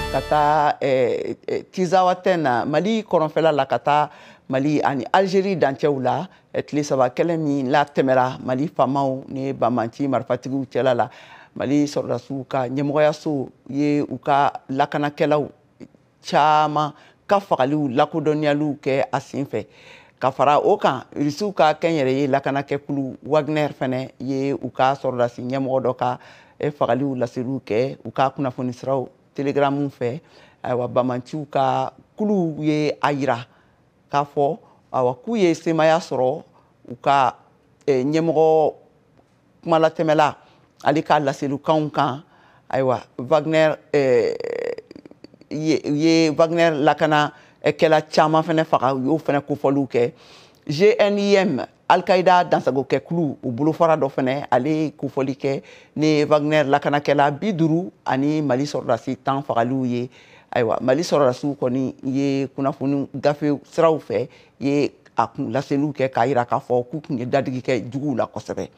Ka taa Tinzawatɛn na, Mali kɔrɔnfɛla la, ka taa Mali ani Algérie dancɛw la, tile 3 kɛlɛ min latɛmɛra Mali faamaw ni banbanci marifatigiw cɛla la, Mali sɔrɔdasiw ka ɲɛmɔgɔyaso ye u ka lakanakɛlaw caman ka fagaliw lakodɔnniyaliw kɛ a sen fɛ. Ka fara o kan, Irisiw ka kɛnyɛrɛye lakanakɛkulu Wagner fɛnɛ ye u ka sɔrɔdasi ɲɛmɔgɔ dɔ ka fagaliw laseliw kɛ u ka kunnafoni siraw Telegramu fɛ. Ayiwa, bamanciw ka kuluw ye a yira k'a fɔ, awa, k'u ye semaya sɔrɔ u ka ɲɛmɔgɔ kumalatɛmɛla ale ka laselikanw kan. Ayiwa, Wagner ye Wagner lakana kɛla caman fɛnɛ faga, u y'o fɛnɛ kofɔliw kɛ. JNIM, Al-Qaïda dansagokɛkulu, u bolofara dɔ fɛnɛ, ale ye kofɔli kɛ ni Wagner lakanakɛla 50 ani Mali sɔrɔdasi 10 fagaliw ye. Ayiwa, Mali sɔrɔdasiw kɔni ye kunnafoni gafe siraw fɛ ye a kun laseliw kɛ k'a yira k'a fɔ k'u tun ye dadigi kɛ juguw la kosɛbɛ.